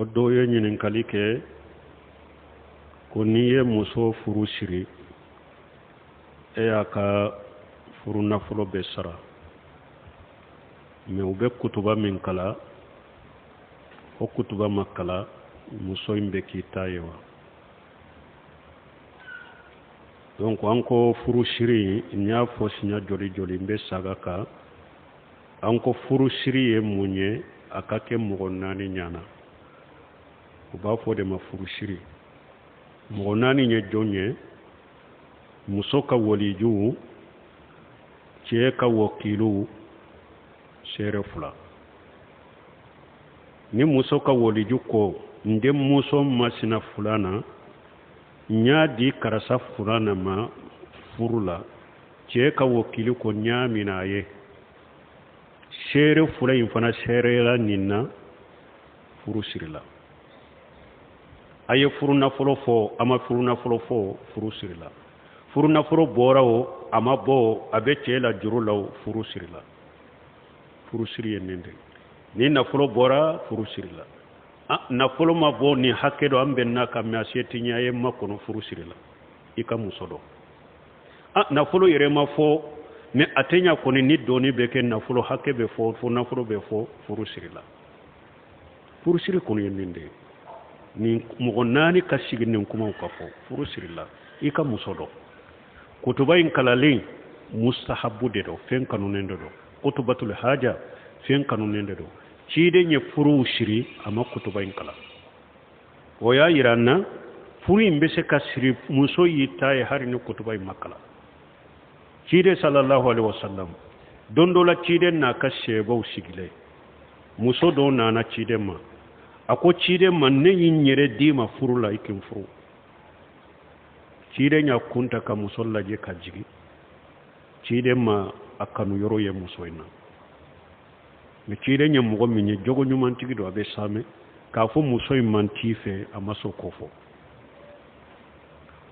Dɔw ye ɲininkali kɛ ko n'i ye muso furu siri, e y'a ka furu nafolo bɛɛ sara, mais u bɛ kutuba min kalan, o kutuba ma kalan, muso in bɛ k'i ta ye wa? Donc an ko furu siri, n y'a fɔ siɲɛ joli joli, n bɛ saga kan. An ko furusiri ye mun ye? A ka kɛ mɔgɔ naani ɲana, u b'a fɔ de ma furusiri. Mɔgɔ naani ye jɔn ye? Muso ka waliju, cɛ ka wakilu, seere fila. Ni muso ka waliju ko n denmuso masina fulana, n y'a di karisa fulana ma furu la, cɛ ka wakili ko n y'a minɛ a ye, seere fila in fana seereyala nin na, furu sirila. A ye furu nafolo fɔ, a ma furu nafolo fɔ, furu sirila. Furu nafolo bɔra o, a ma bɔ o, a bɛ cɛ la juru la o, furu sirila. Furusiri ye nin de. Ni nafolo bɔra, furu sirila. Nafolo ma bɔ, nin hakɛ dɔ an bɛnna kan, mais a se tɛ n ye, a ye n makɔnɔ, furu sirila. I ka muso dɔn. Nafolo yɛrɛ ma fɔ, mais a tɛ ɲa kɔni ni dɔɔni bɛ kɛ, nafolo hakɛ bɛ fɔ, fo nafolo bɛ fɔ, furu sirila. Furusiri kɔni ye nin de ye. Nin mɔgɔ naani ka sigi nin kumaw ka fɔ, furu sirila. I ka muso dɔn. Kutuba in kalalen mustahabu de don, fɛn kanunen de don. Kutubatul haja fɛn kanunen de don. Ciden ye furuw siri, a ma kutuba in kalan. O y'a yira an na furu in bɛ se ka siri, muso y'i ta ye hali ni kutuba in ma kalan. Ciden sallallahu alaihi wasallam, don dɔ la ciden n'a ka sɛbaw sigilen, muso dɔ nana ciden ma. A ko ciden ma, ne y'i n yɛrɛ d'i ma furu la, i k'i n furu. Ciden y'a kun ta ka muso lajɛ ka jigin. Ciden ma a kanu yɔrɔ ye muso in na. Mais ciden ye mɔgɔ min ye, jogo ɲumantigi don, a bɛ saamɛ k'a fɔ muso in man t'i fɛ, a ma sɔn k'o fɔ.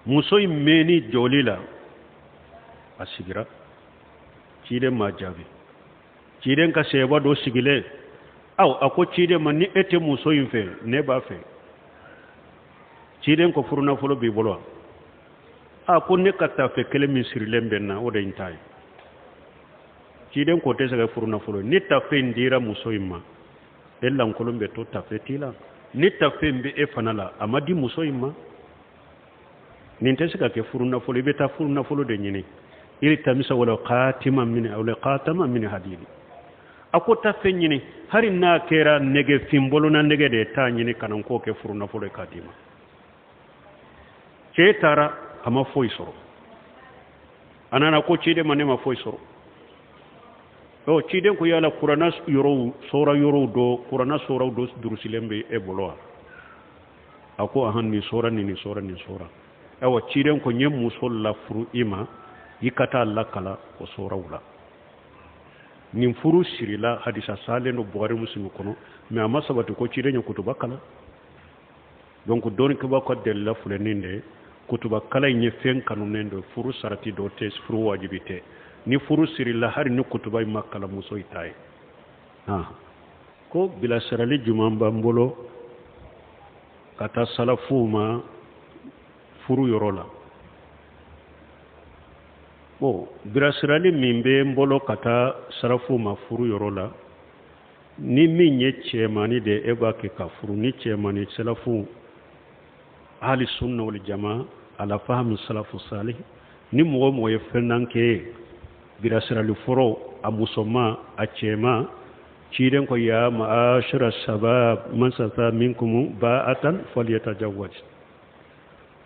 Muso in mɛnni jɔli la, a sigira, ciden m'a jaabi. Ciden ka sɛba dɔ sigilen aw, a ko ciden ma, ni e tɛ muso in fɛ, ne b'a fɛ. Ciden ko, furunafolo b'i bolo wa? A ko, ne ka tafe kelen min sirilen bɛ n na, o de ye n ta ye. Ciden ko, tɛ se ka furu nafolo. Ni tafe in dira muso in ma, e lankolon bɛ to, tafe t'i la. Ni tafe in bɛ e fana la, a ma di muso in ma, nin tɛ se ka kɛ furu nafolo. I bɛ taa furu nafolo de ɲini. Iltamisa wala khatima min wala khatama min hadidi. A ko tafe ɲini, hali n'a kɛra nɛgɛ fin bolona nɛgɛ de ye, taa ɲini ka na n k'o kɛ furu nafolo ye k'a d'i ma. Cɛ taara, a ma foyi sɔrɔ. A nana ko ciden ma, ne ma foyi sɔrɔ. Ɔ, ciden ko, yala kuranna yɔrɔw sɔra yɔrɔw dɔ, kuranna sɔraw dɔ durusilen bɛ e bolo wa? A ko, ahan, nin sɔra, nin sɔra, nin sɔra. Ayiwa, ciden ko, n ye muso lafuru i ma, i ka taa lakala o sɔraw la. Nin furu sirila. Hadisa salen don Buhari, Muslim kɔnɔ, mais a ma sabati ko ciden ye kutuba kalan. Donc dɔnnikɛbaaw ka dalila filɛ nin de ye. Kutuba kalan in ye fɛn kanunen don, furu sarati dɔ tɛ, furu wajibi tɛ. Ni furu sirila, hali ni kutuba in ma kalan, muso i ta ye. Ko bilasirali jumɛn b'an bolo ka taa salafuw ma furu yɔrɔ la? Bon, bilasirali min bɛ n bolo ka taa salafuw ma furu yɔrɔ la, ni min ye cɛmani de, e b'a kɛ ka furu ni cɛmani. Salafu, ahli sunna wal jama, ala fahmi salafu salih, ni mɔgɔ mɔgɔ ye fɛn kɛ ye, bilasirali fɔlɔ, a musoman, a cɛman, ciden ko, ya ma'ashara shabab, man sata minkum ba'atan falyatajawwaj,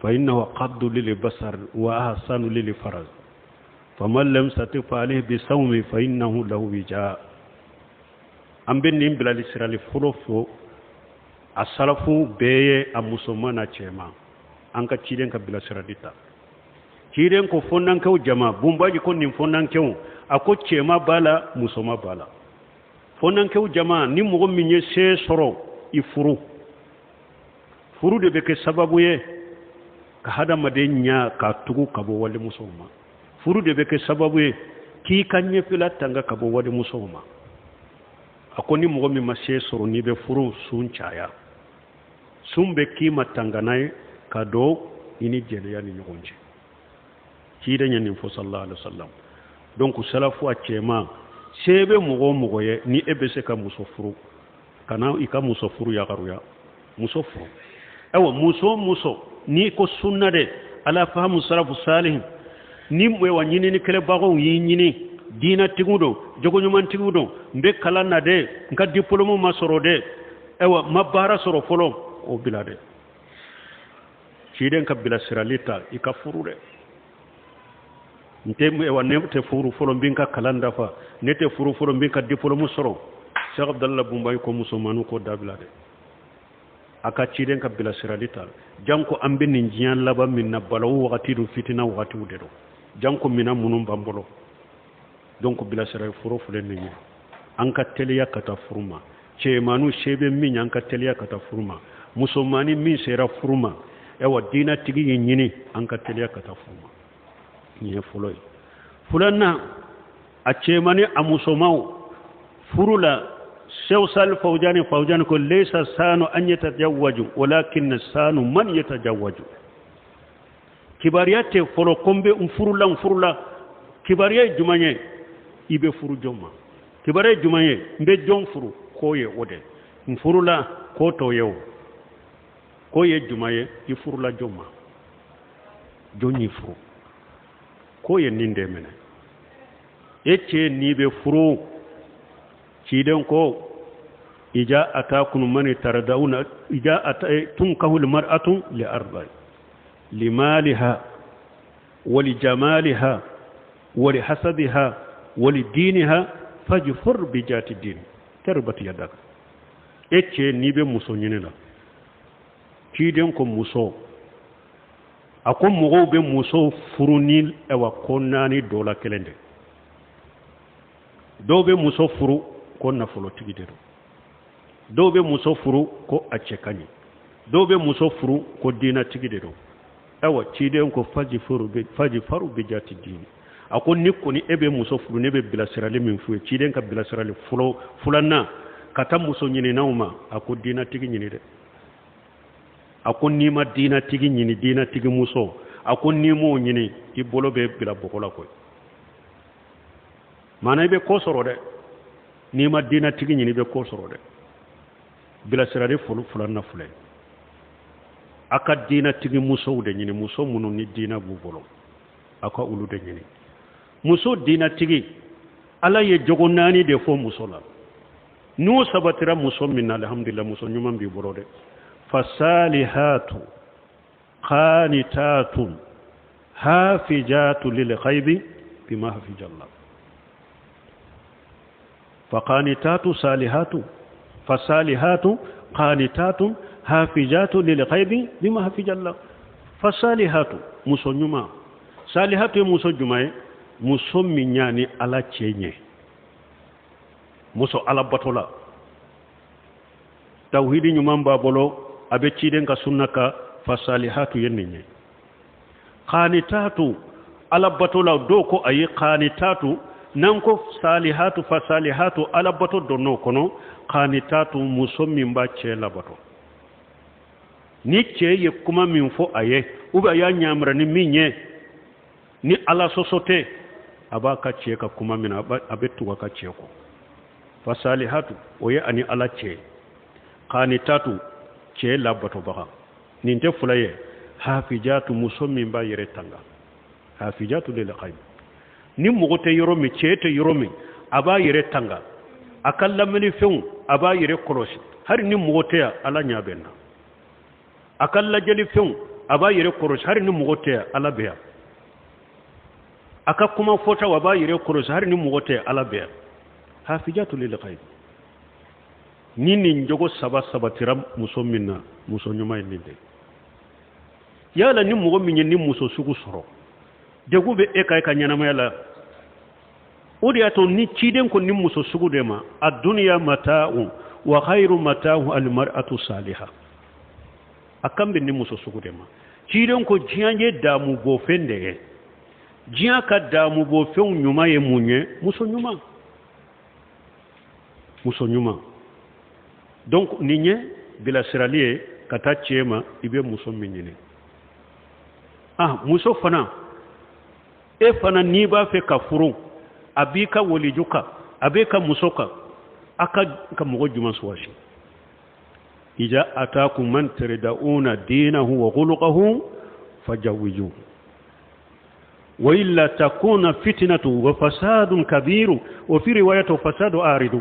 fa innahu aqaddu lil basar wa ahsanu lil faraj, faman lam yastati fa alayhi bisawmi, fa innahu lahu wija. An bɛ nin bilali sirali fɔlɔ fɔ a salafu bɛɛ ye, a musoman n'a cɛman, an ka ciden ka bilasirali ta. Ciden ko fɔnankɛw jama bunbaji ko nin fɔnankɛw, a ko cɛman b'a la, musoman b'a la, fɔnankɛw jama, ni mɔgɔ min ye se sɔrɔ, i furu. Furu de bɛ kɛ sababu ye ka hadamaden ɲa k'a tugu ka bɔ walimusow ma. Furu de bɛ kɛ sababu ye k'i ka ɲɛfɛla tanga ka bɔ walimusow ma. A ko ni mɔgɔ min ma se sɔrɔ, n'i bɛ furu, sun caya. Sun bɛ k'i ma tangana ye ka don i ni jɛnɛya ni ɲɔgɔn cɛ. Ciden ye nin fɔ sallallahu alaihi wasallam. Donc salafu a cɛman, se bɛ mɔgɔ o mɔgɔ ye, ni e bɛ se ka muso furu, kana i ka muso furu yagaruya, muso furu. Ayiwa, muso o muso n'i ko sunna de, ala fahamu salafu salih, ni wa ɲininikɛlɛbagaw y'i ɲini, diinatigiw don, jogoɲumantigiw don, n bɛ kalan na dɛ, n ka diplôme ma sɔrɔ dɛ, ayiwa n ma baara sɔrɔ fɔlɔ, o bila dɛ. Ciden ka bilasirali ta i ka furu dɛ. N tɛ, ayiwa, ne tɛ furu fɔlɔ, n bɛ n ka kalan dafa, ne tɛ furu fɔlɔ, n bɛ n ka diplôme sɔrɔ. Cheikh Abdallah Bumbayi ko musomaninw k'o dabila dɛ, a ka ciden ka bilasirali ta. Janko an bɛ nin diɲɛ laban min na, balawu wagati don, fitina wagatiw de don, janko minɛn minnu b'an bolo. Donc bilasirali fɔlɔ filɛ nin ye, an ka teliya ka taa furu ma. Cɛmanu, se bɛ min ye, an ka teliya ka taa furu ma. Musomani min sera furu ma, ayiwa, diinatigi ye ɲini, an ka teliya ka taa furu ma. Nin ye fɔlɔ ye. Filanan, a cɛmani, a musomanw, furu la, Sheikh Salih Fawjani, Fawjani ko laysa sanu an yatajawwaju walakin sanu man yatajawwaju. Kibaruya tɛ fɔlɔ ko n bɛ n furula, n furula. Kibaruya ye jumɛn ye? I bɛ furu jɔn ma? Kibaruya ye jumɛn ye? N bɛ jɔn furu? K'o ye o de. N furula, k'o t'o ye o. K'o ye jumɛn ye? I furula jɔn ma? Jɔn y'i furu? K'o ye nin de minɛ. E cɛ, n'i bɛ furu, ciden ko ija atakum man tardawna ija ata tunkahu almar'atu li arba'i limaliha wa li jamaliha wa li hasabiha wa li diniha fajfur bi jati din tarbat yadaka. E cɛ, n'i bɛ muso ɲini la, ciden ko muso, a ko mɔgɔw bɛ muso furu ni, ayiwa, ko naani dɔ la kelen de. Dɔw bɛ muso furu ko nafolotigi de don, dɔw bɛ muso furu ko a cɛ ka ɲi, dɔw bɛ muso furu ko diinatigi de don. Ayiwa, ciden ko faji faru bi jati diini. A ko ni kɔni e bɛ muso furu, ne bɛ bilasirali min f'u ye, ciden ka bilasirali fɔlɔ filanan ka taa muso ɲininaw ma, a ko diinatigi ɲini dɛ. A ko n'i ma diinatigi ɲini, diinatigi muso, a ko n'i m'o ɲini, i bolo bɛ bila bɔgɔ la koyi. Maana i bɛ ko sɔrɔ dɛ. N'i ma diinatigi ɲini, i bɛ ko sɔrɔ dɛ. Bilasirali fɔlɔ filanan filɛ, a ka diinatigi musow de ɲini, muso minnu ni diinɛ b'u bolo, a ka olu de ɲini. Muso diinatigi, Ala ye jogo naani de fɔ muso la. N'o sabatira muso min na, alhamdulillah, muso ɲuman b'i bolo dɛ. Fasalihatu qanitatun hafijatu lil ghaibi bima hafijallah. Faqanitatu salihatu fasalihatu qanitatun hafijatu lil ghaibi bima hafijallah. Fasalihatu, muso ɲuman, salihatu ye muso jumɛn ye? Muso min y'a ni Ala cɛ ɲɛ, muso Ala bato la, tawhidi ɲuman b'a bolo, a bɛ ciden ka sunna ka. Fasalihatu ye nin ye. Qanitatu, Ala bato la. Dɔw ko ayi, qanitatu n'an ko salihatu, fasalihatu, Ala bato donn'o kɔnɔ. Qanitatu, muso min b'a cɛ labato, ni cɛ ye kuma min fɔ a ye, ou bien a y'a ɲamara ni min ye, ni Ala sɔsɔ tɛ, a b'a ka cɛ ka kuma min na, a bɛ tugu a ka cɛ kɔ. Fasalihatu, o ye ani Ala cɛ. Qanitatu, cɛ labatobaga. Nin tɛ fila ye. Hafijatu, muso min b'a yɛrɛ tanga, hafijatu lil ghaib. Ni mɔgɔ tɛ yɔrɔ min, cɛ tɛ yɔrɔ min, a b'a yɛrɛ tanga, a ka lamɛnifɛnw, a b'a yɛrɛ kɔlɔsi. Hali ni mɔgɔ tɛ yan, Ala ɲɛ bɛ na. A ka lajɛlifɛnw, a b'a yɛrɛ kɔlɔsi. Hali ni mɔgɔ tɛ yan, Ala bɛ yan. A ka kuma fɔtaw, a b'a yɛrɛ kɔlɔsi. Hali ni mɔgɔ tɛ yan, Ala bɛ yan. Hafijatu lil ghaib. Ni nin jogo saba sabatira muso min na, muso ɲuman ye nin de. Yala ni mɔgɔ min ye ni muso sugu sɔrɔ, degun bɛ e ka e ka ɲɛnamaya la. O de y'a to ni ciden ko ni muso sugu de ma: adduniya mata'u wa khayru mata'u almar'atu saliha. A kan bɛ ni muso sugu de ma. Ciden ko diɲɛ ye damu bɔ fɛn de ye, diɲɛ ka damu bɔ fɛnw ɲuman ye mun ye? Muso ɲuman, muso ɲuman. Donc nin ye bilasirali ye. ka taa cɛ ma i bɛ muso min ɲini. Ah, muso fana, e fana n'i b'a fɛ ka furu, a b'i ka waliju kan, a b'e ka muso kan, a ka ka mɔgɔ jumɛn suwasi? Iza atakum man tardawna dinahu wa khuluquhu fajawwijuhu wa illa takuna fitnatu wa fasadun kabiru wa fi riwayatu fasadu aridu.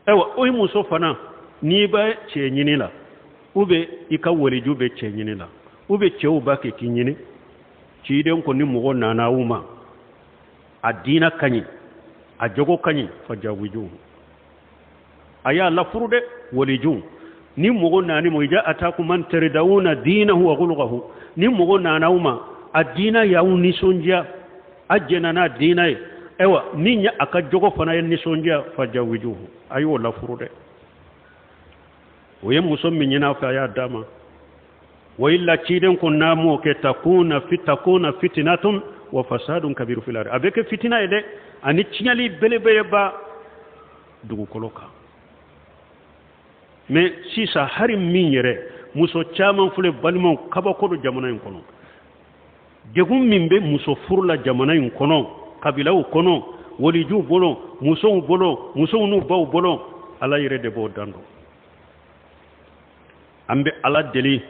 Ayiwa, o ye muso fana, n'i bɛ cɛ ɲini la, ou bien i ka waliju bɛ cɛ ɲini la, ou bien cɛw b'a kɛ k'i ɲini, ciden ko ni mɔgɔ nana aw ma, a diina ka ɲi, a jogo ka ɲi, fajawiju, a y'a lafuru dɛ. Waliju, ni mɔgɔ nani ma, iza atakum man tardawna dinahu wa khuluquhu, ni mɔgɔ nana aw ma, a diina y'aw nisɔndiya, a jɛnna n'a diina ye, ayiwa, min ye a ka jogo fana ye nisɔndiya, fajawijuhu, a y'o lafuru dɛ. O ye muso min ɲini a fɛ, a y'a d'a ma. Wa illa, ciden ko n'a m'o kɛ, takuna fitnatun wa fasadun kabiru fil ardi, a bɛ kɛ fitina ye dɛ, ani tiɲɛli belebeleba dugukolo kan. Mais sisan, hari min yɛrɛ muso caman filɛ, balimaw, kabako don jamana in kɔnɔ. Degun min bɛ muso furu la jamana in kɔnɔ, kabilaw kɔnɔ, walijuw bolo, musow bolo, musow n'u baw bolo, Ala yɛrɛ de b'o dan dɔn. An bɛ Ala deli,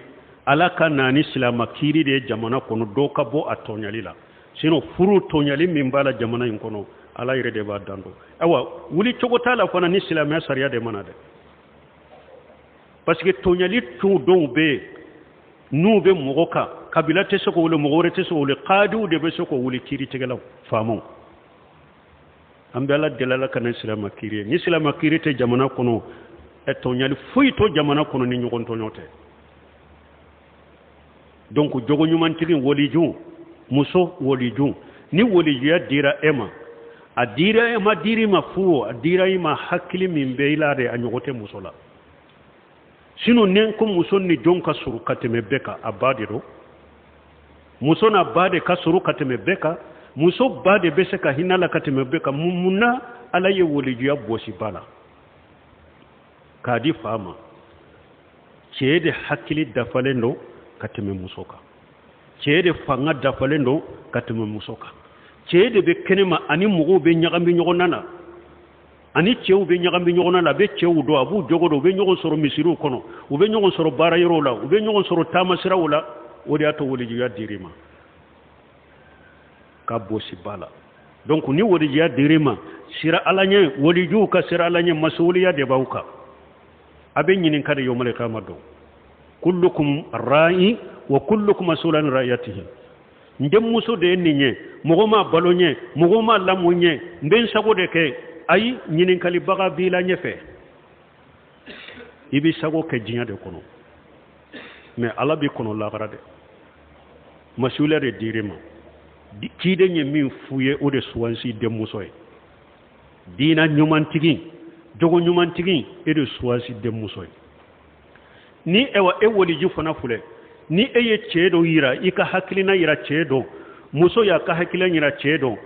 Ala ka na ni silama kiiri de ye jamana kɔnɔ, dɔw ka bɔ a tɔɲali la. Sinon furu tɔɲali min b'a la jamana in kɔnɔ, Ala yɛrɛ de b'a dan dɔn. Ayiwa, wuli cogo t'a la fana ni silamɛya sariya de mana dɛ, parce que tɔɲali tun dɔw bɛ yen n'u bɛ mɔgɔ kan, kabila tɛ se k'o wuli, mɔgɔ wɛrɛ tɛ se k'o wuli, kadiw de bɛ se k'o wuli, kiiritigɛlaw, faamaw. An bɛ Ala deli, Ala ka na silama kiiri ye. Ni silama kiiri tɛ jamana kɔnɔ, ɛ, tɔɲali foyi to jamana kɔnɔ ni ɲɔgɔn tɔɲɔ tɛ. Donc jogo ɲumantigi, waliju, muso waliju, ni walijuya dira e ma, a dira e ma, dir'i ma fu, a dira i ma, hakili min bɛ i la de, a ɲɔgɔn tɛ muso la. Sinon ni ko muso ni jɔn ka surun ka tɛmɛ bɛɛ kan, a ba de don. Muso n'a ba de ka surun ka tɛmɛ bɛɛ kan, muso ba de bɛ se ka hinɛ la ka tɛmɛ bɛɛ kan. Mun na Ala ye walijuya bɔsi ba la k'a di fa ma? Cɛ de hakili dafalen don ka tɛmɛ muso kan, cɛ de fanga dafalen don ka tɛmɛ muso kan, cɛ de bɛ kɛnɛma ani mɔgɔw bɛ ɲagami ɲɔgɔn na, ani cɛw bɛ ɲagami ɲɔgɔn na, a bɛ cɛw dɔn, a b'u jogo dɔn, u bɛ ɲɔgɔn sɔrɔ misiriw kɔnɔ, u bɛ ɲɔgɔn sɔrɔ baara yɔrɔw la, u bɛ ɲɔgɔn sɔrɔ taamasiraw la. O de y'a to walijuya dir'i ma ka bɔsi ba la. Donc ni walijuya dir'i ma, sira Ala ɲɛ, walijuw ka sira Ala ɲɛ, masuwuliya de b'aw kan. A bɛ ɲininka de yawmal kiyama don. Kullukum ra'i wa kullukum mas'ulun an ra'iyatihi. N denmuso de ye nin ye, mɔgɔ ma balo ɲɛ, mɔgɔ ma lamɔ ɲɛ, n bɛ n sago de kɛ. Ayi, ɲininkalibaga b'i la ɲɛfɛ. I b'i sago kɛ diɲɛ de kɔnɔ, mais Ala b'i kɔnɔ lahara dɛ. Masuliya de dir'i ma. Ciden ye min f'u ye, o de suwansi denmuso ye. Diina ɲumantigi, jogo ɲumantigi, e de suwansi denmuso ye. Ni ewa e waliju fana filɛ, ni e ye cɛ dɔ yira, i ka hakilina yira cɛ dɔ, muso y'a ka hakilina yira cɛ dɔ,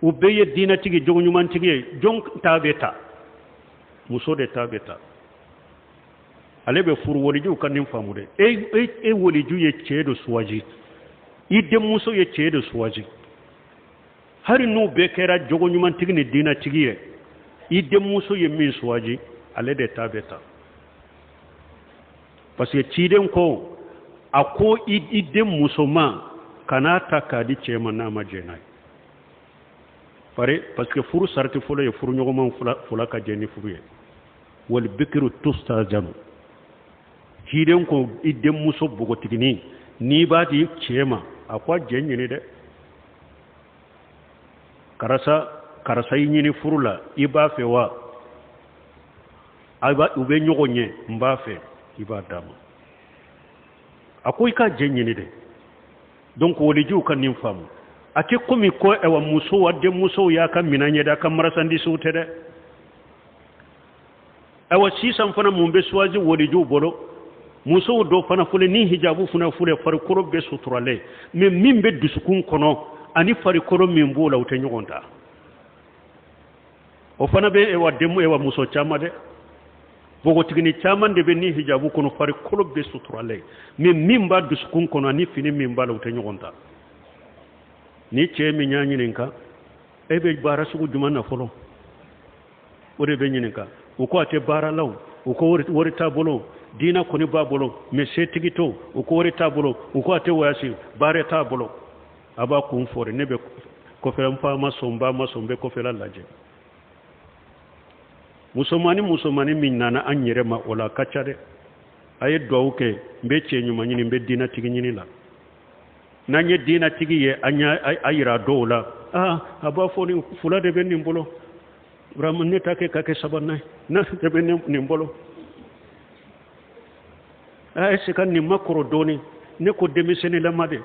u bɛɛ ye diinatigi, jogo ɲumantigi ye, jɔn ta bɛ ta? Muso de ta bɛ ta, ale bɛ furu. Walijuw ka nin faamu dɛ. E waliju ye cɛ dɔ suwaji, i denmuso ye cɛ dɔ suwaji, hali n'u bɛɛ kɛra jogo ɲumantigi ni diinatigi ye, i denmuso ye min suwaji, ale de ta bɛ ta, parce que ciden ko, a ko i den musoman kan'a ta k'a di cɛ ma n'a ma jɛn n'a ye pare, parce que furu sarati fɔlɔ ye furu ɲɔgɔnman fila fila ka jɛ ni furu ye. Wal bikiru tustajanu. Ciden ko i denmuso bogotiginin, n'i b'a di cɛ ma, a ko a jɛ ɲini dɛ. Karisa, karisa y'i ɲini furu la, i b'a fɛ wa? U bɛ ɲɔgɔn ɲɛ, n b'a fɛ, i b'a d'a ma. A ko i k'a jɛ ɲini dɛ. Donc walijuw ka nin faamu. A tɛ komi ko ɛwa muso wa denmusow y'a ka minɛn ye dɛ, a ka marchandise tɛ dɛ. Ayiwa, sisan fana mun bɛ suwazi walijuw bolo? Musow dɔ fana filɛ ni hijabu fana filɛ, farikolo bɛɛ suturalen, mais min bɛ dusukun kɔnɔ ani farikolo min b'o la, u tɛ ɲɔgɔn ta. O fana bɛ ewa den ewa muso caman dɛ. Npogotigini caman de bɛ ni hijabu kɔnɔ, farikolo bɛɛ suturalen, mais min b'a dusukun kɔnɔ ani fini min b'a la, u tɛ ɲɔgɔn ta. Ni cɛ min y'a ɲininka, e bɛ baara sugu jumɛn na fɔlɔ, o de bɛ ɲininka. U ko a tɛ baara la, u ko wari t'a bolo, diina kɔni b'a bolo, mais setigi to, u ko wari t'a bolo, u ko a tɛ wɔyasi, baara t'a bolo. A b'a kun fɔri, ne bɛ kɔfɛla, n fa ma sɔn, n ba ma sɔn, n bɛ kɔfɛla lajɛ. Musomanni musomanni min nana an yɛrɛ ma, o la a ka ca dɛ. A ye duwawu kɛ, n bɛ cɛ ɲuman ɲini, n bɛ diinatigi ɲini la. N'an ye diinatigi ye, an y'a yira dɔw la, aa, a b'a fɔ nin fula de bɛ nin bolo, vraiment ne ta kɛ ka kɛ sabanan ye, ne de bɛ nin bolo. Aa, est ce que nin ma kɔrɔ dɔɔni? Ne ko denmisɛnninlama de.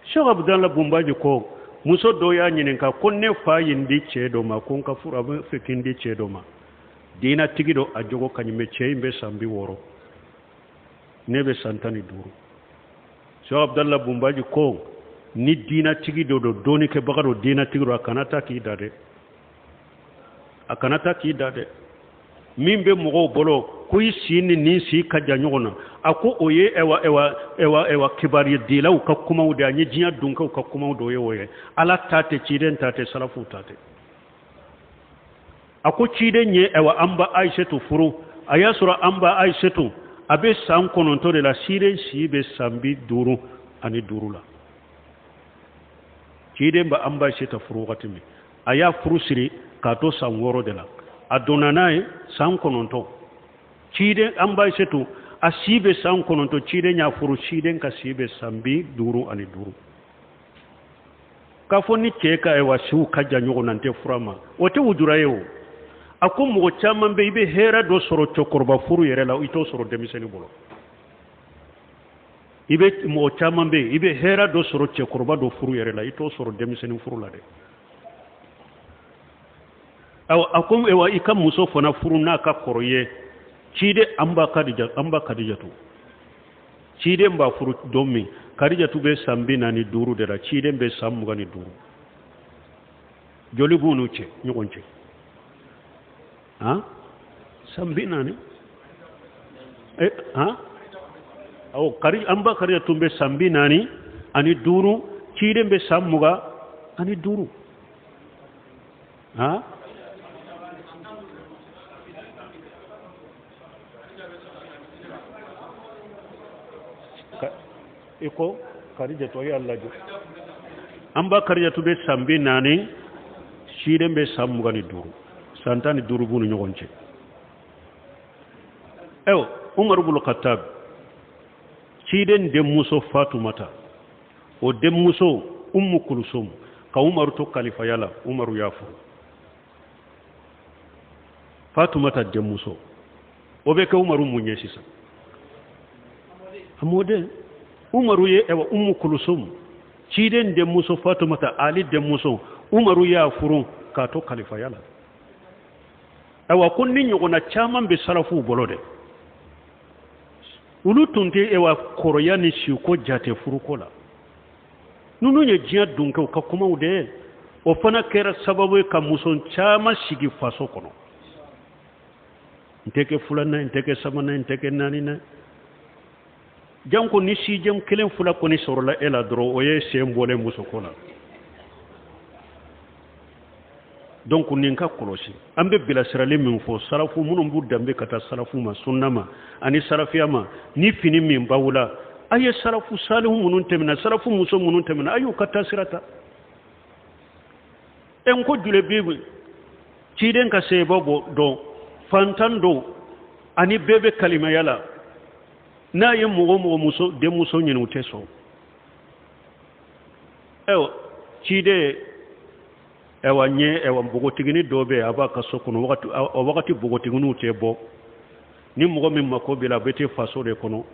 Cheikh Abdallah Bunbaji ko muso dɔ y'a ɲininka ko ne fa ye n di cɛ dɔ ma, ko n ka furu, a bɛ fɛ k'i di cɛ dɔ ma, diinatigi don, a jogo ka ɲi, mais cɛ in bɛ san 60, ne bɛ san 15. Cheikh Abdallah Bunbaji ko ni diinatigi dɔ don, dɔnnikɛbaga don, diinatigi don, a kana taa k'i da dɛ, a kana taa k'i da dɛ. Min bɛ mɔgɔw bolo ko i si ni nin si ka jan ɲɔgɔn na, a ko o ye ɛwa ɛwa ɛwa ɛwa kibaruya ka kumaw de ye, ani diɲɛ donkɛw ka kumaw de ye o ye. Ala ta tɛ, ciden ta tɛ, salafuw ta tɛ. A ko ciden ye ɛwa an ba Ayisetu furu, a y'a sɔrɔ an ba Ayisetu a bɛ san 9 de la, ciden si bɛ san 55 la. Ciden bɛ an ba Ayisetu furu wagati min, a y'a furu siri k'a to san 6 de la, a donna n'a ye san 9. Ciden an ba Ayisetu a si bɛ san 9, ciden y'a furu, ciden ka si bɛ san 55. K'a fɔ ni cɛ ka ɛwa siw ka jan ɲɔgɔn na, n tɛ fura ma, o tɛ wujura ye o. A ko mɔgɔ caman bɛ, i bɛ hɛrɛ dɔ sɔrɔ cɛkɔrɔba furu yɛrɛ la, i t'o sɔrɔ denmisɛnnin bolo. I bɛ mɔgɔ caman bɛ, i bɛ hɛrɛ dɔ sɔrɔ cɛkɔrɔba dɔ furu yɛrɛ la, i t'o sɔrɔ denmisɛnnin furu la dɛ. Ayiwa, a ko ayiwa, i ka muso fana furu n'a ka kɔrɔ ye. Ciden an ba Kadija, an ba Kadijatu, ciden b'a furu don min, Kadijatu bɛ san 45 de la, ciden bɛ san 25. Joli b'u n'u cɛ ɲɔgɔn cɛ? Han, san 40. Han, awɔ, kari an ba Kadija tun bɛ san 45, ciden bɛ san 25. Han, i ko Kadijatu y'a lajɔ, an ba Kadijatu bɛ san 40, ciden bɛ san 25, san 15 b'u ni ɲɔgɔn cɛ. Ayiwa, Umaru bulu Khattab, ciden denmuso Fatumata, o denmuso Umu Kulusum, ka Umaru to kalifaya la, Umaru y'a furu. Fatumata denmuso, o bɛ kɛ Umaru mun ye sisan? A mɔden. Umaru ye ɛwà Umu Kulusum, ciden denmuso Fatumata, Ali denmuso, Umaru y'a furu k'a to kalifaya la. Ayiwa, ko ni ɲɔgɔnna caman bɛ salafuw bolo dɛ. Olu tun tɛ ɛwà kɔrɔya ni siko jate furuko la. Ninnu ye diɲɛ donkɛw ka kumaw de ye. O fana kɛra sababu ye ka muso caman sigi faso kɔnɔ. N tɛ kɛ filanan, n tɛ kɛ sabanan, n tɛ kɛ naaninan. Janko ni sijɛm kelen fila kɔni sɔrɔla e la dɔrɔn, o ye sen bɔlen musoko la. Donc nin ka kɔlɔsi. An bɛ bilasirali min fɔ salafu minnu b'u danbe ka taa salafu ma, sunna ma ani salafiya ma, ni fini min b'aw la, a ye salafu salihu minnu tɛmɛna, salafu muso minnu tɛmɛna, a y'u ka taasira ta. Ɛ, n ko julebi ciden ka seba bɔ dɔn, fantan don, ani bɛɛ bɛ kalimaya la, n'a ye mɔgɔ o mɔgɔ muso denmuso ɲini, u tɛ sɔn. Ayiwa, ciden ɛwa ɲɛ ɛwa npogotigini dɔ bɛ yen, a b'a ka so kɔnɔ. Wagati o wagati npogotiginiw tɛ bɔ. Ni mɔgɔ min mako b'i la, a bɛ t'i faso de kɔnɔ,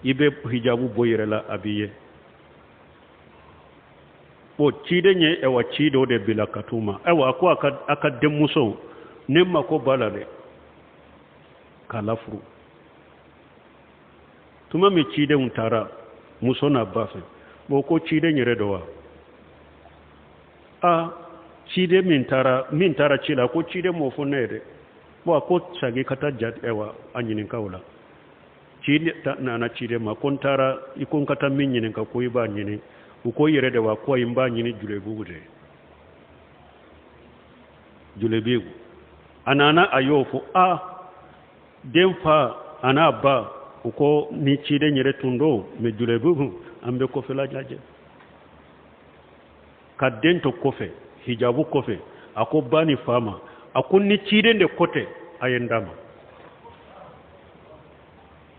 i bɛ hijabu bɔ i yɛrɛ la, a b'i ye. Bon, ciden ye ɛwa ci dɔ de bila ka t'u ma. Ayiwa, a ko a ka denmuso, ne mako b'a la dɛ, k'a lafuru. Tuma min cidenw taara muso n'a ba fɛ, bon, ko ciden yɛrɛ don wa? A ciden min taara ci la, ko ciden m'o fɔ ne ye dɛ. Bon, a ko sagi ka taa ja ɛwa a ɲininka o la. Ci nana ciden ma ko n taara i ko n ka taa min ɲininka ko i b'a ɲini. U ko i yɛrɛ de wa? Ko ayi, n b'a ɲini Julebibu de. Julebibu a nana, a y'o fɔ. A den fa a n'a ba, u ko ni ciden yɛrɛ tun don, mais Julebibu an bɛ kɔfɛla lajɛ. Ka den to kɔfɛ, hijabu kɔfɛ, a ko ba ni fa ma, a ko ni ciden de ko tɛ, a ye n d'a ma.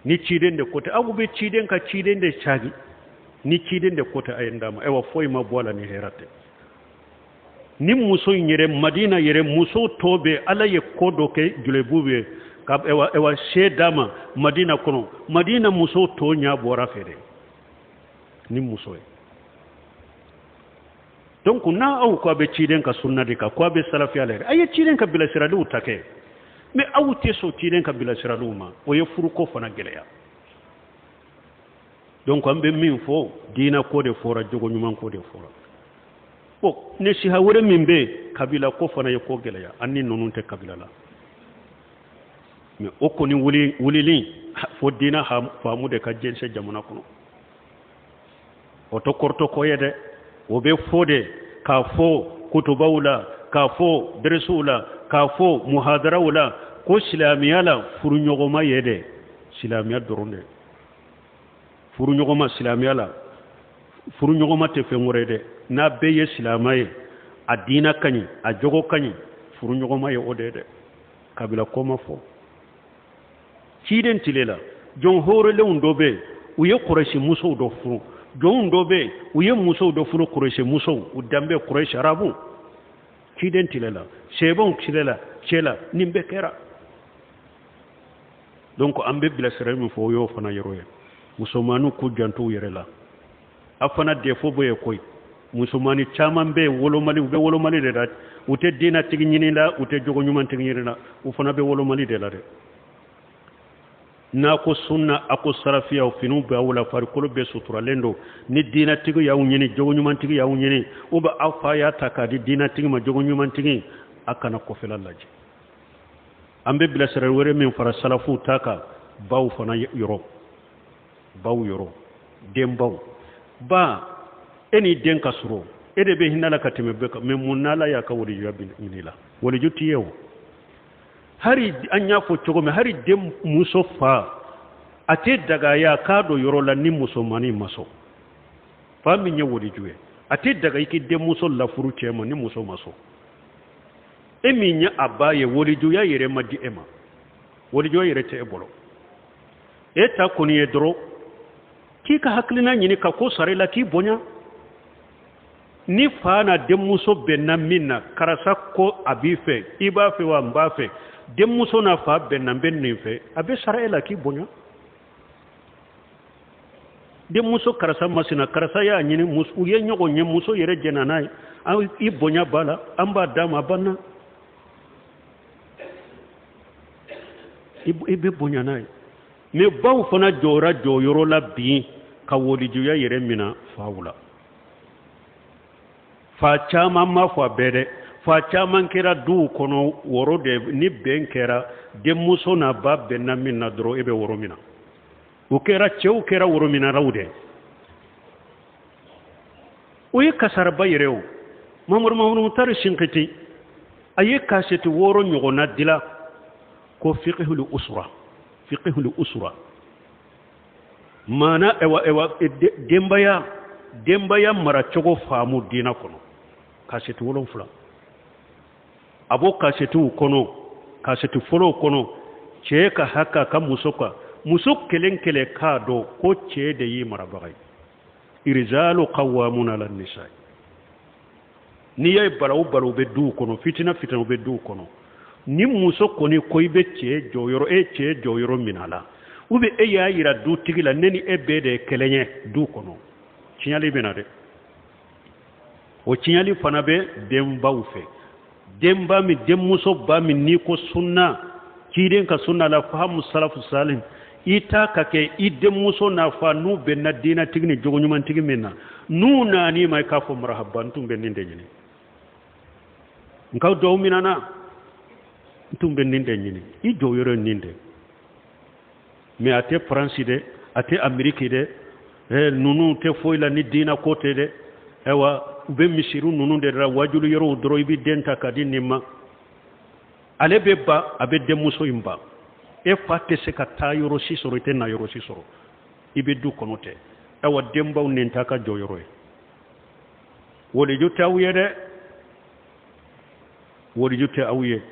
Ni ciden de ko tɛ, aw bɛ ciden ka ciden de cagi. Ni ciden de ko tɛ, a ye n d'a ma. Ayiwa, foyi ma bɔ a la ni hɛrɛ tɛ. Ni muso in yɛrɛ, Madina yɛrɛ muso tɔ bɛ, Ala ye ko dɔ kɛ Julebu ye ka ɛwa ɛwa se d'a ma Madina kɔnɔ. Madina muso tɔ ɲɛ bɔra fɛ dɛ ni muso ye. Donc n'a aw ko a bɛ ciden ka sunna de kan, ko a bɛ salafiya la yɛrɛ, a ye ciden ka bilasiraliw ta kɛ. Mais aw tɛ sɔn ciden ka bilasiraliw ma, o ye furuko fana gɛlɛya. Donc an bɛ min fɔ, diinɛ ko de fɔra, jogo ɲuman ko de fɔra. Bon, ne siha wɛrɛ min bɛ yen, kabila ko fana ye ko gɛlɛya. An ni ninnu tɛ kabila la, mais o kɔni wulili fo diinɛ faamu de ka jɛnsɛn jamana kɔnɔ. O tɛ kɔrɔtɔ ko ye dɛ, o bɛ fɔ de k'a fɔ kutubaw la, k'a fɔ deresiw la, k'a fɔ muhadaraw la, ko silamɛya la furuɲɔgɔnma ye dɛ, silamɛya dɔrɔn dɛ, furuɲɔgɔnma silamɛya la, furuɲɔgɔnma tɛ fɛn wɛrɛ dɛ. N'a bɛɛ ye silamɛ ye, a diina ka ɲi, a jogo ka ɲi, furuɲɔgɔnma ye o de ye dɛ. Kabila ko ma fɔ ciden tile la. Jɔn hɔrɔnlenw dɔ bɛ yen, u ye Kurɛsi musow dɔ furu. Jɔnw dɔ bɛ yen, u ye musow dɔ furu, Kurɛsi musow, u danbe Kurɛsi arabu. Ciden tile la, sɛbɛnw tile la, cɛ la, nin bɛɛ kɛra. Donc an bɛ bilasira min fɔ, o y'o fana yɔrɔ ye. Musomaninw k'u janto u yɛrɛ la. A fana défaut bɛ yen koyi. Musomanin caman bɛ yen, wolomali, u bɛ wolomali de la. U tɛ diinatigi ɲini la, u tɛ jogo ɲumantigi ɲini la, u fana bɛ wolomali de la dɛ. N'a ko sunna, a ko sarafiya, finiw bɛ aw la, farikolo bɛɛ suturalen don. Ni diinatigi y'aw ɲini, jogo ɲumantigi y'aw ɲini, ou bien aw fa y'a ta k'a di diinatigi ma, jogo ɲumantigi, a kana kɔfɛla lajɛ. An bɛ bilasirali wɛrɛ min fara salafuw ta kan, baw fana yɔrɔ, baw yɔrɔ, denbaw. Ba, e ni den ka surun, e de bɛ hinɛ la ka tɛmɛ bɛɛ kan. Mais mun n'Ala y'a ka walijuya ɲini la, waliju t'i ye o. Hari an y'a fɔ cogo min, hari den muso fa, a tɛ daga a ye a k'a don yɔrɔ la ni musomannin ma sɔn. Fa min ye waliju ye, a tɛ daga i k'i denmuso lafuru cɛ ma ni muso ma sɔn. E min ye a ba ye, walijuya yɛrɛ ma di e ma, walijuya yɛrɛ tɛ e bolo. E ta kɔni ye dɔrɔn k'i ka hakilina ɲini ka ko sara i la, k'i bonya. Ni fa n'a denmuso bɛnna min na, karisa ko a b'i fɛ, i b'a fɛ wa, n b'a fɛ, denmuso n'a fa bɛnna, n bɛ nin fɛ, a bɛ sara e la k'i bonya. Denmuso karisa masina, karisa y'a ɲini, u ye ɲɔgɔn ye, muso yɛrɛ jɛnna n'a ye, i bonya b'a la, an b'a d'a ma, a banna, i bɛ bonya n'a ye. Mais baw fana jɔra jɔyɔrɔ la bi ka walijuya yɛrɛ mina faw la. Fa caman ma fɔ a bɛɛ dɛ, fa caman kɛra duw kɔnɔ woro de. Ni bɛn kɛra, denmuso n'a ba bɛnna min na dɔrɔn, e bɛ woro mina. O kɛra, cɛw kɛra worominalaw de. O ye kasaraba yɛrɛ o. Mamadu Mutari Sinkiti, a ye kasɛti 6 ɲɔgɔnna dila ko fiqhul usra, fiqhul usra, maana ewa ewa denbaya maracogo faamu diina kɔnɔ. Kasɛti 7 a b'o kasɛtiw kɔnɔ. Kasɛti fɔlɔw kɔnɔ, cɛ ka hakɛ a ka muso kan, muso kelen kelen k'a dɔn ko cɛ de y'i marabaga ye. Irijalu qawwamuna ala nisa. N'i y'a ye balawu balawu bɛ duw kɔnɔ, fitina fitina bɛ duw kɔnɔ, ni muso kɔni ko i bɛ cɛ jɔyɔrɔ, e cɛ jɔyɔrɔ minɛ a la, ou bien e y'a yira dutigi la, ne ni e bɛɛ de ye kelen ye du kɔnɔ, tiɲɛli bɛ na dɛ. O tiɲɛli fana bɛ denbaw fɛ. Denba min, denmuso ba min, n'i ko sunna, ciden ka sunna la, fahamu salafu salim, i ta ka kɛ i denmuso n'a fa n'u bɛnna diinatigi ni jogoɲumantigi min na, n'u nan'i ma, i k'a fɔ marahaba, n tun bɛ nin de ɲini, n ka duwawu minɛna. N tun bɛ nin de ɲini, i jɔyɔrɔ ye nin de. Mais a tɛ Faransi dɛ, a tɛ Ameriki dɛ, ninnu tɛ foyi la ni diinɛ ko tɛ dɛ. Ayiwa, u bɛ misiri ninnu de la, wajulu yɔrɔw dɔrɔn, i bɛ den ta ka di nin ma. Ale bɛ ban, a bɛ denmuso in ban. E fa tɛ se ka taa yɔrɔ si sɔrɔ, i tɛ na yɔrɔ si sɔrɔ, i bɛ du kɔnɔ tɛ. Ayiwa, denbaw, nin t'a ka jɔyɔrɔ ye. Waliju tɛ aw ye dɛ, waliju tɛ aw ye.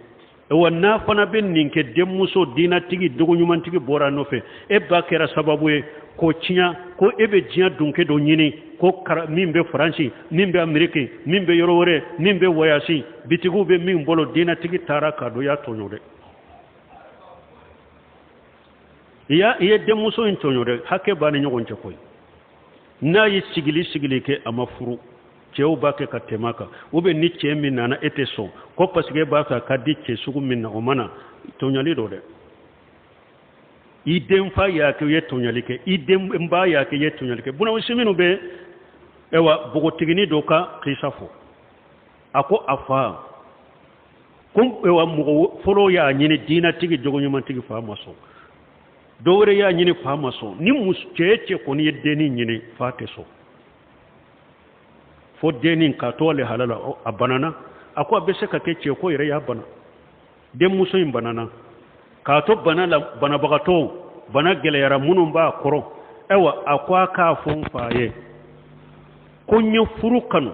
Wa n'a fana bɛ nin kɛ, denmuso diinatigi jogoɲumantigi bɔra a nɔfɛ, e ba kɛra sababu ye k'o tiɲɛ, ko e bɛ diɲɛ dunke dɔ ɲini, ko min bɛ Faransi, min bɛ Ameriki, min bɛ yɔrɔ wɛrɛ, min bɛ wayasi, bitigiw bɛ min bolo, diinatigi taara k'a dɔn, i y'a tɔɲɔ dɛ. I ye denmuso in tɔɲɔ dɛ. Hakɛ b'a ni ɲɔgɔn cɛ koyi. N'a ye sigili sigili kɛ, a ma furu, cɛw b'a kɛ ka tɛmɛ a kan, ou bien ni cɛ min nana, e tɛ sɔn ko parce que e b'a fɛ a ka di cɛ sugu min na, o ma na, tɔɲɔli don dɛ. I denfa y'a kɛ, i ye tɔɲɔli kɛ. I denba y'a kɛ, i ye tɔɲɔli kɛ. Bunawusi minnu bɛ, ayiwa, npogotiginin dɔ ka kisa fɔ, a ko a fa ko, ayiwa, mɔgɔ fɔlɔ y'a ɲini, diinatigi jogoɲumantigi, fa ma sɔn. Dɔ wɛrɛ y'a ɲini, fa ma sɔn. Ni cɛ cɛ kɔni ye dennin ɲini, fa tɛ sɔn, fo dennin k'a to ale hala la, a banana. A ko a bɛ se ka kɛ cɛ ko yɛrɛ y'a bana. Denmuso in banana k'a to bana la, banabagatɔ bana gɛlɛyara minnu b'a kɔrɔ. Ayiwa, a ko a k'a fɔ n fa ye ko n ye furu kanu,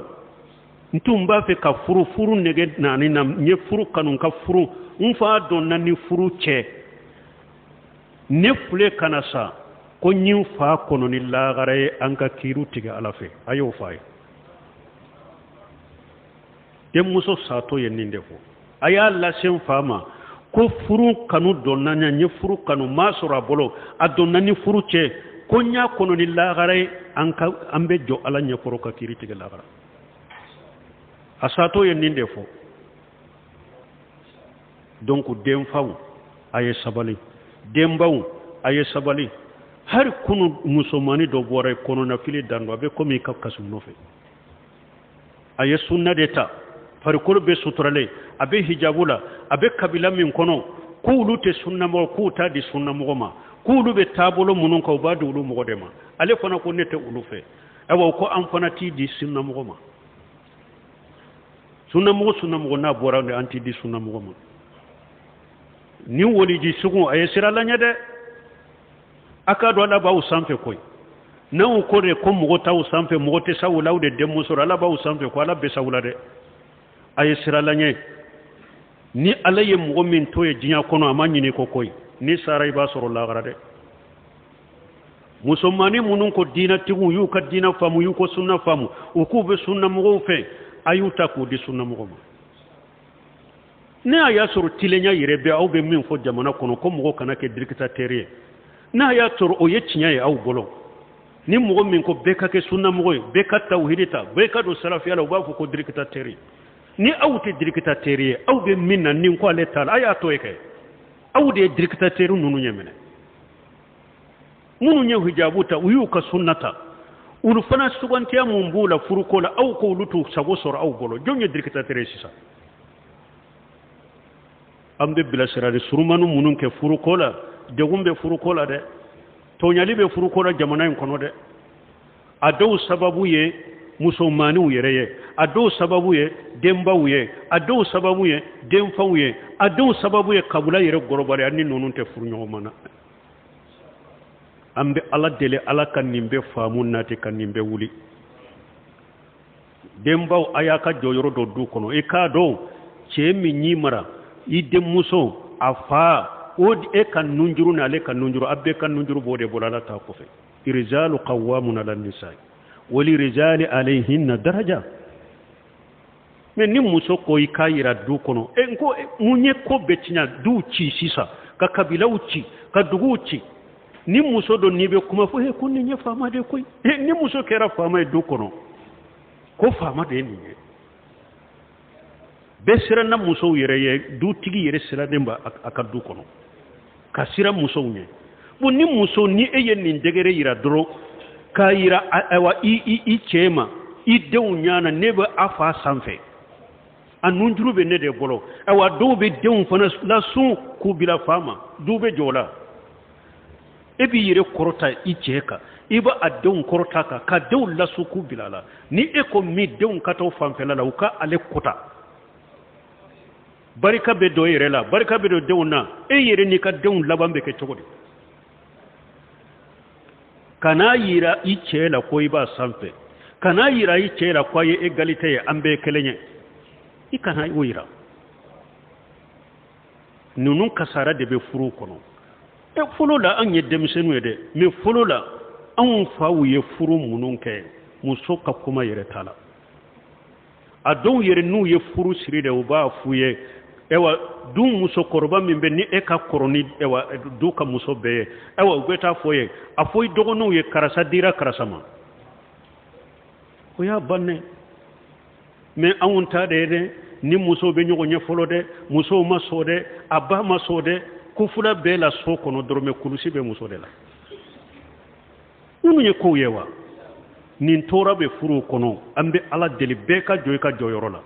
n tun b'a fɛ ka furu, furu nege naani na, n ye furu kanu, n ka furu, n fa dɔnna ni furu cɛ, ne filɛ ka na sa, ko n ye n fa kɔnɔ ni lagara ye, an ka kiiriw tigɛ Ala fɛ. A y'o f'a ye. Denmuso satɔ ye nin de fɔ: a y'a lase n fa ma ko furu kanu donna n ye furu kanu, m'a sɔrɔ a bolo, a donna ni furu cɛ, ko n y'a kɔnɔ ni lagara ye, an ka an bɛ jɔ Ala ɲɛkɔrɔ ka kiiri tigɛ lagara. A satɔ ye nin de fɔ. Donc denfaw, a ye sabali. Denbaw, a ye sabali. Hali kunu, musomanni dɔ bɔra i kɔnɔnafili dan don, a bɛ komi i ka kasi nɔfɛ. A ye sunna de ta, farikolo bɛ suturalen, a bɛ hijabu la, a bɛ kabila min kɔnɔ k'olu tɛ sunnamɔgɔ, k'u t'a di sunnamɔgɔ ma, k'olu bɛ taabolo minnu kan, u b'a di olu mɔgɔ de ma. Ale fana ko ne tɛ olu fɛ. Ayiwa, ko an fana t'i di sunnamɔgɔ ma. Sunnamɔgɔ, sunnamɔgɔ n'a bɔra de, an t'i di sunnamɔgɔ ma. Ni woliji sugu, a ye sira laɲɛ dɛ. A k'a dɔn Ala b'aw sanfɛ koyi. N'aw ko de ko mɔgɔ t'aw sanfɛ, mɔgɔ tɛ s'aw la, aw de denmuso, Ala b'aw sanfɛ, ko Ala bɛ s'aw la dɛ. A ye sira laɲɛ. Ni Ala ye mɔgɔ min to ye diɲɛ kɔnɔ, a ma ɲini ko koyi, ni sara, i b'a sɔrɔ lagara dɛ. Musomannin minnu ko diinɛtigiw y'u ka diinɛ faamu, y'u ko sunna faamu, u k'u bɛ sunnamɔgɔw fɛ, a y'u ta k'u di sunnamɔgɔ ma. Ne a y'a sɔrɔ tilenya yɛrɛ bɛ aw bɛ min fɔ jamana kɔnɔ, ko mɔgɔ kana kɛ dictateur ye, n'a y'a sɔrɔ o ye tiɲɛ ye aw bolo, ni mɔgɔ min ko bɛɛ ka kɛ sunnamɔgɔ ye, bɛɛ ka tawhidi ta, bɛɛ ka don salafiya la, u b'a fɔ ko dictateur. Ni aw tɛ dictateur ye, aw bɛ min na, ni ko ale t'a la, a y'a to yen kɛ. Aw de ye dictateur ninnu ɲɛ minɛ. Minnu ye hijabu ta, u y'u ka sunna ta, olu fana sugantiya mun b'u la furuko la, aw ko olu t'u sago sɔrɔ aw bolo. Jɔn ye dictateur ye sisan? An bɛ bilasirali surumani minnu kɛ furuko la, degun bɛ furuko la dɛ, tɔɲali bɛ furuko la jamana in kɔnɔ dɛ. A dɔw sababu ye musomanniw yɛrɛ ye, a dɔw sababu ye denbaw ye, a dɔw sababu ye denfaw ye, a dɔw sababu ye kabila yɛrɛ gɔrɔbariya ni ninnu tɛ furu ɲɔgɔn ma na. An bɛ Ala deli, Ala ka nin bɛɛ faamu nati ka nin bɛɛ wuli. Denbaw, a y'a ka jɔyɔrɔ dɔ du kɔnɔ. I k'a dɔn cɛ min y'i mara, i denmuso a fa o, e ka nunjuru ni ale ka nunjuru, a bɛɛ ka nunjuru b'o de bolo. Ala t'a kɔfɛ. Rijalu qawwamuna ala nisa wali rijali alayhinna daraja. Mais ni muso ko i k'a yira du kɔnɔ, e n ko mun ye ko bɛɛ tiɲɛ, duw ci sisan, ka kabilaw ci, ka duguw ci. Ni muso dɔ n'i bɛ kuma fɔ, e ko nin ye faama de koyi. Ni muso kɛra faama ye du kɔnɔ, ko faama de ye nin ye. Bɛɛ siranna musow yɛrɛ ye, dutigi yɛrɛ sirannen b'a a ka du kɔnɔ ka siran musow ɲɛ. Bon, ni muso, ni e ye nin degré yira dɔrɔn, k'a yira, ayiwa, i cɛ ma, i denw ɲana, ne bɛ a fa sanfɛ. A nunjuru bɛ ne de bolo. Ayiwa, dɔw bɛ denw fana lasun k'u bila fa ma, dɔw bɛ jɔ o la. E b'i yɛrɛ kɔrɔta i cɛ kan, i b'a a denw kɔrɔta kan, ka denw lasun k'u bila a la. Ni e ko min denw ka taa fanfɛla la, u ka ale kota, barika bɛ don e yɛrɛ la, barika bɛ don denw na. E yɛrɛ n'i ka denw laban bɛ kɛ cogo di? Kan'a yira i cɛ la ko i b'a sanfɛ, kan'a yira i cɛ la ko a ye égalité ye, an bɛɛ kelen ye. I kana o yira. Ninnu kasara de bɛ furu kɔnɔ. E, fɔlɔ la, an ye denmisɛnninw ye dɛ, mais fɔlɔ la, anw faw ye furu minnu kɛ, muso ka kuma yɛrɛ t'a la. A dɔw yɛrɛ, n'u ye furu siri de, u b'a f'u ye: ayiwa, du musokɔrɔba min bɛ ni e ka kɔrɔ ni, ayiwa, du ka muso bɛɛ ye, ayiwa, u bɛ taa fɔ ye, a fɔ i dɔgɔninw ye, karisa dira karisa ma. O y'a bannen. Mais anw ta de ye dɛ, ni musow bɛ ɲɔgɔn ɲɛ fɔlɔ dɛ, musow ma sɔn dɛ, a ba ma sɔn dɛ, ko fula bɛɛ la so kɔnɔ dɔrɔmɛ kulusi bɛ muso de la. Minnu ye kow ye wa, nin tora bɛ furu kɔnɔ. An bɛ Ala deli, bɛɛ ka jɔ i ka jɔyɔrɔ la,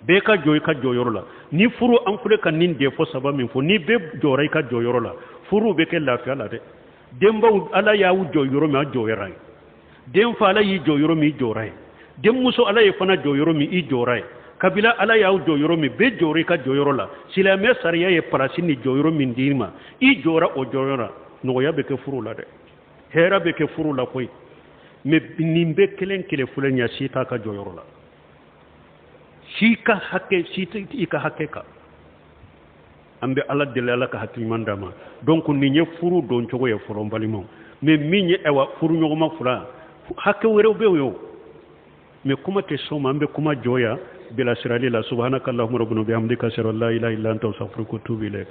bɛɛ ka jɔ i ka jɔyɔrɔ la. Ni furu, an filɛ ka nin défaut saba min fɔ, ni bɛɛ jɔra i ka jɔyɔrɔ la, furu bɛ kɛ lafiya la dɛ. Denbaw, Ala y'aw jɔ yɔrɔ min, a jɔyɔrɔ ye. Denfa, Ala y'i jɔ yɔrɔ min, i jɔra ye. Denmuso, Ala ye fana jɔ yɔrɔ min, i jɔra ye. Kabila, Ala y'aw jɔ yɔrɔ min, bɛɛ jɔra i ka jɔyɔrɔ la. Silamɛ sariya ye palasi ni jɔyɔrɔ min d'i ma, i jɔra o jɔyɔrɔ la, nɔgɔya bɛ kɛ furu la dɛ, hɛrɛ bɛ kɛ furu la koyi. Mais nin bɛɛ kelen kelen filɛ nin ye, si t'a ka jɔyɔrɔ la, si ka hakɛ, si tɛ i ka hakɛ kan. An bɛ Ala deli, Ala ka hakili ɲuman d'a ma. Donc nin ye furu don cogo ye fɔlɔ, n balimaw. Mais min ye, ayiwa, furu ɲɔgɔnma fila, hakɛ wɛrɛw bɛ yen o, mais kuma tɛ s'o ma. An bɛ kuma jɔ yan bilasirali la. Subhanaka allahumma rabbana bihamdika, ashhadu an la ilaha illa anta, astaghfiruka wa atubu ilaik.